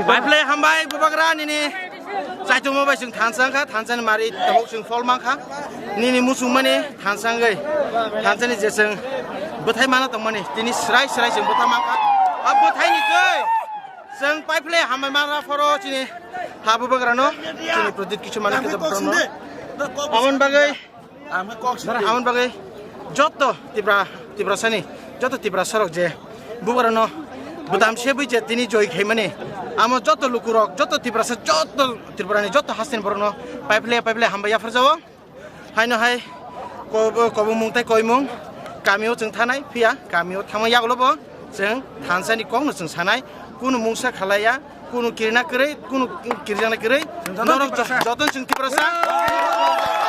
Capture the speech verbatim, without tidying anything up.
Bai phle hambai bubagra nini chaitungma bai chwng thansa wngkha, thansa ni mari tabuk chwng phol mankha. Nini muchung mani thansa wngwi, thansa ni je chwng bwthai mana tongmani, tini srai srai chwng bwthai mankha. A bwthai ni twi chwng pai phle hambai mana phoro chini ha bubagra no, chini Pradyot kisu mani khe. Aboni bagwi Ang kok sidi. Aboni bagwi joto Tipra, Tiprasani, joto Tiprasarok je bubagrano bwdam sebwi je tini joy khaimani, amo joto lukurok, joto Tiprasa, joto Tripurani joto hasteni borokno pai phle, pai phle hambai yapharjago. Haino hai kobo, kobomung tei koimung kamio chwng thanai phiya, kamio thangma yagulo bo chwng thansani kokno chwng sanai, kunu mungsa khalaiya. Kunu kirina kwrwi, kunu kirjakna kwrwi. Jotono norok Tiprasa. Jotono chwng Tiprasa.